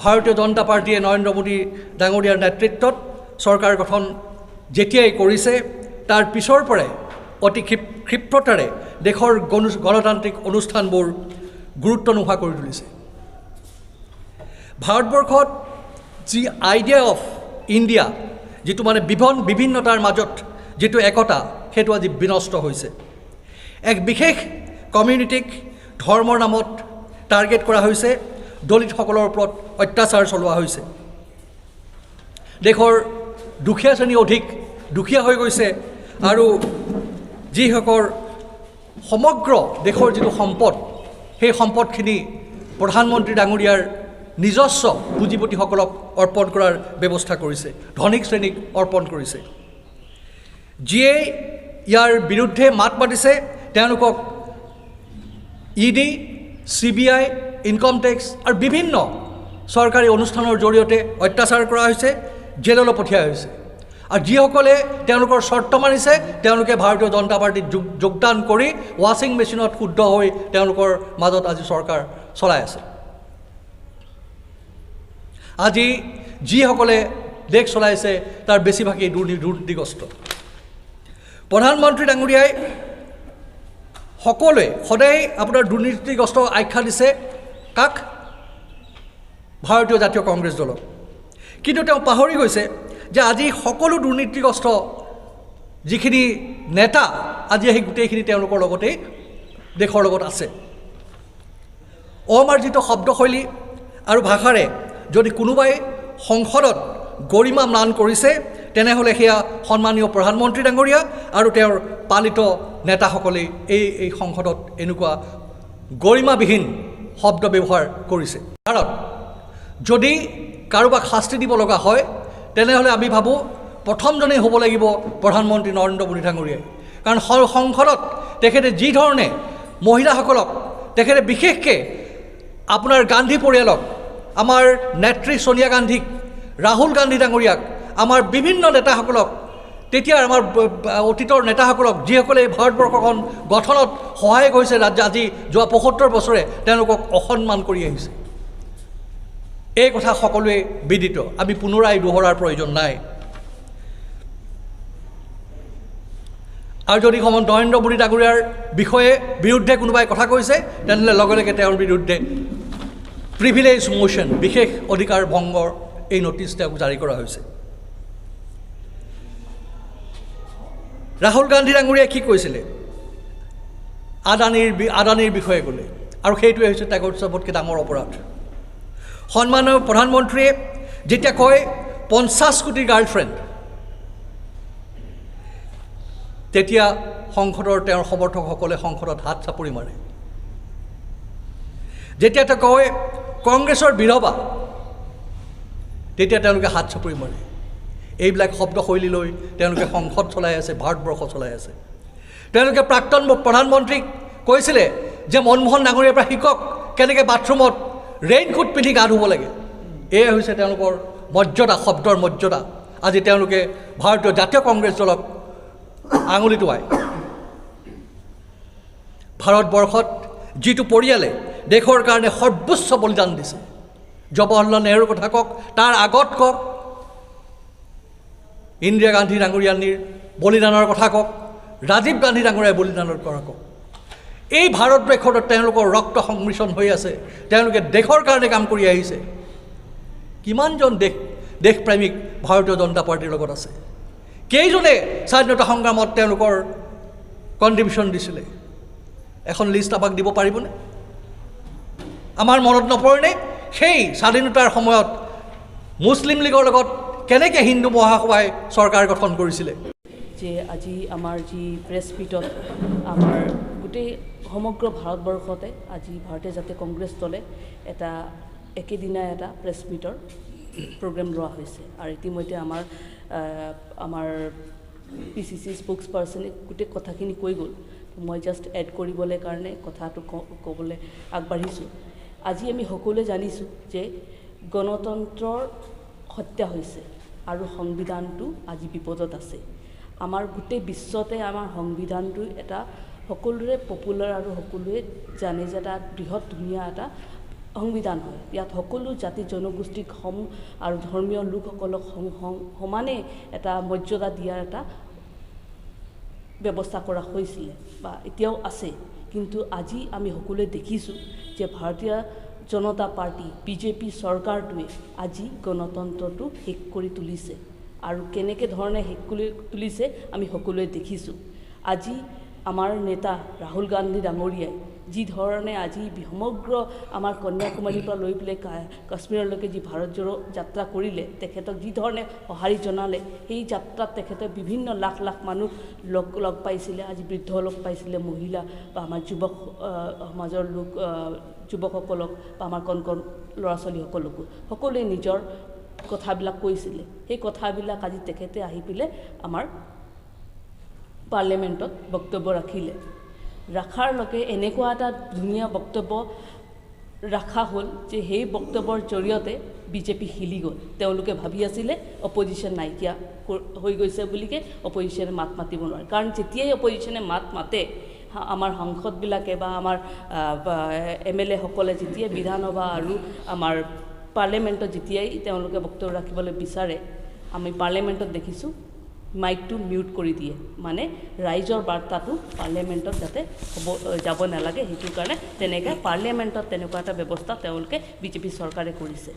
ভাৰতীয় জনতা পাৰ্টীয়ে নৰেন্দ্ৰ মোদী ডাঙৰীয়াৰ নেতৃত্বত চৰকাৰ গঠন যেতিয়াই কৰিছে, তাৰ পিছৰ পৰাই অতি ক্ষিপ্ৰতাৰে দেশৰ গণতান্ত্ৰিক অনুষ্ঠানবোৰ গুৰুত্ব নোহোৱা কৰি তুলিছে। ভাৰতবৰ্ষত যি আইডিয়া অফ ইণ্ডিয়া, যিটো মানে বিভিন্নতাৰ মাজত যিটো একতা, সেইটো আজি বিনষ্ট হৈছে। এক বিশেষ কমিউনিটিক ধৰ্মৰ নামত টাৰ্গেট কৰা হৈছে, দলিতসকলৰ ওপৰত অত্যাচাৰ চলোৱা হৈছে, দেশৰ দুখীয়া শ্ৰেণী অধিক দুখীয়া হৈ গৈছে আৰু যিসকল সমগ্ৰ দেশৰ যিটো সম্পদ, সেই সম্পদখিনি প্ৰধানমন্ত্ৰী ডাঙৰীয়াৰ নিজস্ব পুঁজিপতিসকলক অৰ্পণ কৰাৰ ব্যৱস্থা কৰিছে, ধনিক শ্ৰেণীক অৰ্পণ কৰিছে। যিয়ে ইয়াৰ বিৰুদ্ধে মাত মাতিছে তেওঁলোকক ED, CBI, income tax আৰু বিভিন্ন চৰকাৰী অনুষ্ঠানৰ জৰিয়তে অত্যাচাৰ কৰা হৈছে, জেললৈ পঠিওৱা হৈছে। আৰু যিসকলে তেওঁলোকৰ চৰ্ত মানিছে তেওঁলোকে ভাৰতীয় জনতা পাৰ্টীত যোগদান কৰি ৱাশ্বিং মেচিনত শুদ্ধ হৈ তেওঁলোকৰ মাজত আজি চৰকাৰ চলাই আছে। আজি যিসকলে দেশ চলাইছে তাৰ বেছিভাগেই দুৰ্নীতিগ্ৰস্ত। প্ৰধানমন্ত্ৰী ডাঙৰীয়াই সকলোৱে সদায় আপোনাৰ দুৰ্নীতিগ্ৰস্ত আখ্যা দিছে কাক? ভাৰতীয় জাতীয় কংগ্ৰেছ দলক। কিন্তু তেওঁ পাহৰি গৈছে যে আজি সকলো দুৰ্নীতিগ্ৰস্ত যিখিনি নেতা আজি সেই গোটেইখিনি তেওঁলোকৰ লগতেই দেশৰ লগত আছে। অমাৰ্জিত শব্দশৈলী আৰু ভাষাৰে যদি কোনোবাই সংসদত গৰিমা ম্লান কৰিছে, তেনেহ'লে সেয়া সন্মানীয় প্ৰধানমন্ত্ৰী ডাঙৰীয়া আৰু তেওঁৰ পালিত নেতাসকলেই এই সংসদত এনেকুৱা গৰিমাবিহীন শব্দ ব্যৱহাৰ কৰিছে। কাৰণ যদি কাৰোবাক শাস্তি দিব লগা হয়, তেনেহ'লে আমি ভাবোঁ প্ৰথমজনেই হ'ব লাগিব প্ৰধানমন্ত্ৰী নৰেন্দ্ৰ মোদী ডাঙৰীয়াই। কাৰণ সংসদত তেখেতে যি ধৰণে মহিলাসকলক, তেখেতে বিশেষকৈ আপোনাৰ গান্ধী পৰিয়ালক, আমাৰ নেত্ৰী ছোনিয়া গান্ধীক, ৰাহুল গান্ধী ডাঙৰীয়াক, আমাৰ বিভিন্ন নেতাসকলক, তেতিয়া আমাৰ অতীতৰ নেতাসকলক, যিসকলে এই ভাৰতবৰ্ষখন গঠনত সহায়ক হৈছে ৰাজ্য আজি যোৱা ৭৫ বছৰে তেওঁলোকক অসন্মান কৰি আহিছে। এই কথা সকলোৱে বিদিত, আমি পুনৰাই দোহৰাৰ প্ৰয়োজন নাই। আৰু যদি সময়ত নৰেন্দ্ৰ মোদী ডাঙৰীয়াৰ বিষয়ে বিৰুদ্ধে কোনোবাই কথা কৈছে, তেনেহ'লে লগে লগে তেওঁৰ বিৰুদ্ধে প্ৰিভিলেজ মোশ্যন, বিশেষ অধিকাৰ ভংগৰ এই নটিচ তেওঁক জাৰি কৰা হৈছে। ৰাহুল গান্ধী ডাঙৰীয়াই কি কৈছিলে? আদানীৰ বিষয়ে ক'লে, আৰু সেইটোৱে হৈছে তেওঁৰ চবতকৈ ডাঙৰ অপৰাধ। সন্মানীয় প্ৰধানমন্ত্ৰীয়ে যেতিয়া কয় ৫০ কোটি গাৰ্লফ্ৰেণ্ড, তেতিয়া সংসদৰ তেওঁৰ সমৰ্থকসকলে সংসদত হাত চাপৰি মাৰে। যেতিয়া তেওঁ কয় কংগ্ৰেছৰ বিধৱা, তেতিয়া তেওঁলোকে হাত চাপৰি মাৰে। এইবিলাক শব্দশৈলী লৈ তেওঁলোকে সংসদ চলাই আছে, ভাৰতবৰ্ষ চলাই আছে। তেওঁলোকে প্ৰাক্তন প্ৰধানমন্ত্ৰীক কৈছিলে যে মনমোহন ডাঙৰীয়াৰ পৰা শিকক কেনেকৈ বাথৰুমত ৰেইনকোট পিন্ধি গা ধুব লাগে। এয়াই হৈছে তেওঁলোকৰ মৰ্যাদা, শব্দৰ মৰ্যাদা। আজি তেওঁলোকে ভাৰতীয় জাতীয় কংগ্ৰেছ দলক আঙুলি টোৱাই। ভাৰতবৰ্ষত যিটো পৰিয়ালে দেশৰ কাৰণে সৰ্বোচ্চ বলিদান দিছে, জৱাহৰলাল নেহৰুৰ কথা কওক, তাৰ আগত কওক ইন্দিৰা গান্ধী ডাঙৰীয়ানীৰ বলিদানৰ কথা কওক, ৰাজীৱ গান্ধী ডাঙৰীয়াৰ বলিদানৰ কথা কওক, এই ভাৰতবৰ্ষত তেওঁলোকৰ ৰক্ত সংমিশ্ৰণ হৈ আছে। তেওঁলোকে দেশৰ কাৰণে কাম কৰি আহিছে। কিমানজন দেশপ্ৰেমিক ভাৰতীয় জনতা পাৰ্টীৰ লগত আছে? কেইজনে স্বাধীনতা সংগ্ৰামত তেওঁলোকৰ কণ্ট্ৰিবিউশ্যন দিছিলে? এখন লিষ্ট আমাক দিব পাৰিবনে? আমাৰ মনত নপৰেনে সেই স্বাধীনতাৰ সময়ত মুছলিম লীগৰ লগত কেনেকৈ হিন্দু মহাসভাই চৰকাৰ গঠন কৰিছিলে? যে আজি আমাৰ যি প্ৰেছ মিটত আমাৰ গোটেই সমগ্ৰ ভাৰতবৰ্ষতে আজি ভাৰতীয় জাতীয় কংগ্ৰেছ দলে এটা একেদিনাই এটা প্ৰেছ মিটৰ প্ৰগ্ৰেম লোৱা হৈছে। আৰু ইতিমধ্যে আমাৰ পি চি চি স্প'ক্স পাৰ্চনে গোটেই কথাখিনি কৈ গ'ল। মই জাষ্ট এড কৰিবলৈ কাৰণে কথাটো ক'বলৈ আগবাঢ়িছোঁ। আজি আমি সকলোৱে জানিছোঁ যে গণতন্ত্ৰৰ হত্যা হৈছে আৰু সংবিধানটো আজি বিপদত আছে। আমাৰ গোটেই বিশ্বতে আমাৰ সংবিধানটো এটা সকলোৰে পপুলাৰ আৰু সকলোৱে জানে যে এটা বৃহৎ ধুনীয়া এটা সংবিধান হয়। ইয়াত সকলো জাতি জনগোষ্ঠীক সম আৰু ধৰ্মীয় লোকসকলক সমানে এটা মৰ্যাদা দিয়াৰ এটা ব্যৱস্থা কৰা হৈছিলে বা এতিয়াও আছে। কিন্তু আজি আমি সকলোৱে দেখিছোঁ যে ভাৰতীয় জনতা পাৰ্টী বিজেপি চৰকাৰটোৱে আজি গণতন্ত্ৰটো শেষ কৰি তুলিছে আৰু কেনেকৈ ধৰণে শেষ কৰি তুলিছে আমি সকলোৱে দেখিছোঁ। আজি আমাৰ নেতা ৰাহুল গান্ধী ডাঙৰীয়াই যি ধৰণে আজি সমগ্ৰ আমাৰ কন্যাকুমাৰীৰ পৰা লৈ পেলাই কাশ্মীৰলৈকে যি ভাৰত জোড়ো যাত্ৰা কৰিলে, তেখেতক যি ধৰণে সঁহাৰি জনালে, সেই যাত্ৰাত তেখেতে বিভিন্ন লাখ লাখ মানুহ লগ পাইছিলে, আজি বৃদ্ধ লগ পাইছিলে, মহিলা বা আমাৰ যুৱক সমাজৰ লোক, যুৱকসকলক বা আমাৰ কণ কণ ল'ৰা ছোৱালীসকলকো সকলোৱে নিজৰ কথাবিলাক কৈছিলে। সেই কথাবিলাক আজি তেখেতে আহি পেলাই আমাৰ পাৰ্লিয়ামেণ্টত বক্তব্য ৰাখিলে। ৰাখাৰ লগে এনেকুৱা এটা ধুনীয়া বক্তব্য ৰখা হ'ল যে সেই বক্তব্যৰ জৰিয়তে বিজেপি হিলি গ'ল। তেওঁলোকে ভাবি আছিলে অপজিশ্যন নাইকিয়া হৈ গৈছে বুলিকে অপজিশ্যনে মাত মাতিব নোৱাৰে, কাৰণ যেতিয়াই অপজিশ্যনে মাত মাতে আমাৰ সাংসদবিলাকে বা আমাৰ এম এল এসকলে যেতিয়াই বিধানসভা আৰু আমাৰ পাৰ্লিয়ামেণ্টত যেতিয়াই তেওঁলোকে বক্তব্য ৰাখিবলৈ বিচাৰে, আমি পাৰ্লিয়ামেণ্টত দেখিছোঁ মাইকটো মিউট কৰি দিয়ে, মানে ৰাইজৰ বাৰ্তাটো পাৰ্লিয়ামেণ্টত যাতে হ'ব যাব নালাগে সেইটো কাৰণে তেনেকৈ পাৰ্লিয়ামেণ্টত তেনেকুৱা এটা ব্যৱস্থা তেওঁলোকে বিজেপি চৰকাৰে কৰিছে।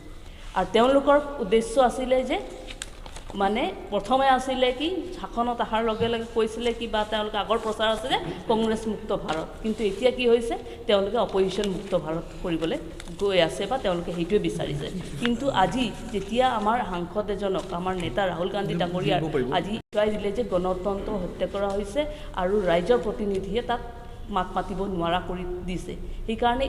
আৰু তেওঁলোকৰ উদ্দেশ্য আছিলে যে মানে প্ৰথমে আছিলে কি শাসনত অহাৰ লগে লগে কৈছিলে কি বা তেওঁলোকে আগৰ প্ৰচাৰ আছিলে কংগ্ৰেছ মুক্ত ভাৰত, কিন্তু এতিয়া কি হৈছে তেওঁলোকে অপজিশ্যন মুক্ত ভাৰত কৰিবলৈ গৈ আছে বা তেওঁলোকে সেইটোৱে বিচাৰিছে। কিন্তু আজি যেতিয়া আমাৰ সাংসদ এজনক আমাৰ নেতা ৰাহুল গান্ধী ডাঙৰীয়াৰ আজি দেখুৱাই দিলে যে গণতন্ত্ৰ হত্যা কৰা হৈছে আৰু ৰাইজৰ প্ৰতিনিধিয়ে তাত মাত মাতিব নোৱাৰা কৰি দিছে, সেইকাৰণে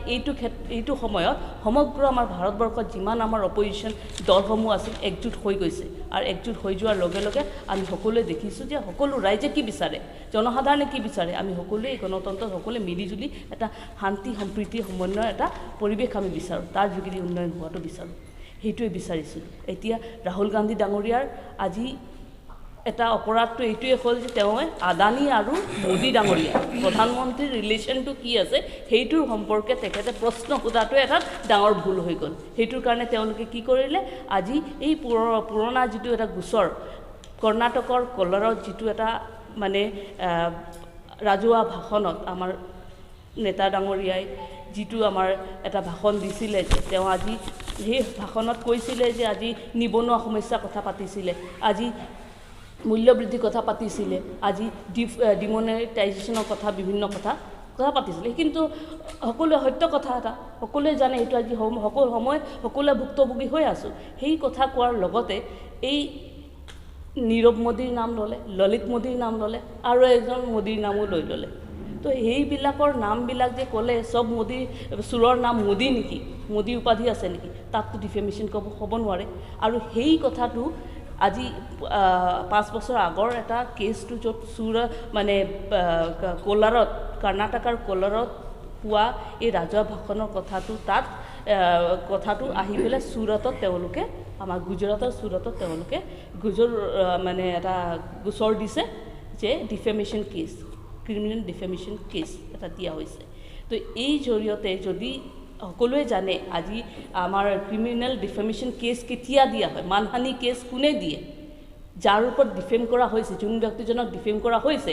এইটো সময়ত সমগ্ৰ আমাৰ ভাৰতবৰ্ষত যিমান আমাৰ অপজিশ্যন দলসমূহ আছিল একজোট হৈ গৈছে। আৰু একজোট হৈ যোৱাৰ লগে লগে আমি সকলোৱে দেখিছোঁ যে সকলো ৰাইজে কি বিচাৰে, জনসাধাৰণে কি বিচাৰে, আমি সকলোৱে এই গণতন্ত্ৰত সকলোৱে মিলিজুলি এটা শান্তি সম্প্ৰীতি সমন্বয়ৰ এটা পৰিৱেশ আমি বিচাৰোঁ, তাৰ যোগেদি উন্নয়ন হোৱাটো বিচাৰোঁ, সেইটোৱে বিচাৰিছিলোঁ। এতিয়া ৰাহুল গান্ধী ডাঙৰীয়াৰ আজি এটা অপৰাধটো এইটোৱে হ'ল যে তেওঁ আদানী আৰু মোদী ডাঙৰীয়া প্ৰধানমন্ত্ৰীৰ ৰিলেশ্যনটো কি আছে সেইটোৰ সম্পৰ্কে তেখেতে প্ৰশ্ন সোধাটোৱে এটা ডাঙৰ ভুল হৈ গ'ল। সেইটোৰ কাৰণে তেওঁলোকে কি কৰিলে, আজি এই পুৰণা যিটো এটা গোচৰ কৰ্ণাটকৰ কলাৰত যিটো এটা মানে ৰাজহুৱা ভাষণত আমাৰ নেতা ডাঙৰীয়াই যিটো আমাৰ এটা ভাষণ দিছিলে যে তেওঁ আজি সেই ভাষণত কৈছিলে যে আজি নিবনুৱা সমস্যাৰ কথা পাতিছিলে, আজি মূল্যবৃদ্ধিৰ কথা পাতিছিলে, আজি ডিমনেটাইজেশ্যনৰ কথা বিভিন্ন কথা পাতিছিলে। কিন্তু সকলোৱে সত্য কথা এটা সকলোৱে জানে, সেইটো আজি সকলো সময় সকলোৱে ভুক্তভোগী হৈ আছোঁ। সেই কথা কোৱাৰ লগতে এই নীৰৱ মোদীৰ নাম ল'লে, ললিত মোদীৰ নাম ল'লে আৰু এজন মোদীৰ নামো লৈ ল'লে। তো সেইবিলাকৰ নামবিলাক যে ক'লে চব মোদী চোৰৰ নাম মোদী নেকি, মোদী উপাধি আছে নেকি, তাততো ডিফেমেশ্যন হ'ব নোৱাৰে। আৰু সেই কথাটো আজি 5 বছৰ আগৰ এটা কেছটো য'ত চোৰ মানে কোলাৰত কৰ্ণাটকাৰ কোলাৰত পোৱা এই ৰাজহুৱা ভাষণৰ কথাটো তাত কথাটো আহি পেলাই চুৰটত তেওঁলোকে আমাৰ গুজৰাটৰ চুৰটত তেওঁলোকে মানে এটা গোচৰ দিছে যে defamation case, criminal defamation case এটা দিয়া হৈছে। তো এই জৰিয়তে যদি সকলোৱে জানে আজি আমাৰ ক্ৰিমিনেল ডিফেমেশ্যন কেছ কেতিয়া দিয়া হয়, মানহানি কেছ কোনে দিয়ে, যাৰ ওপৰত ডিফেম কৰা হৈছে, যোন ব্যক্তিজনক ডিফেম কৰা হৈছে।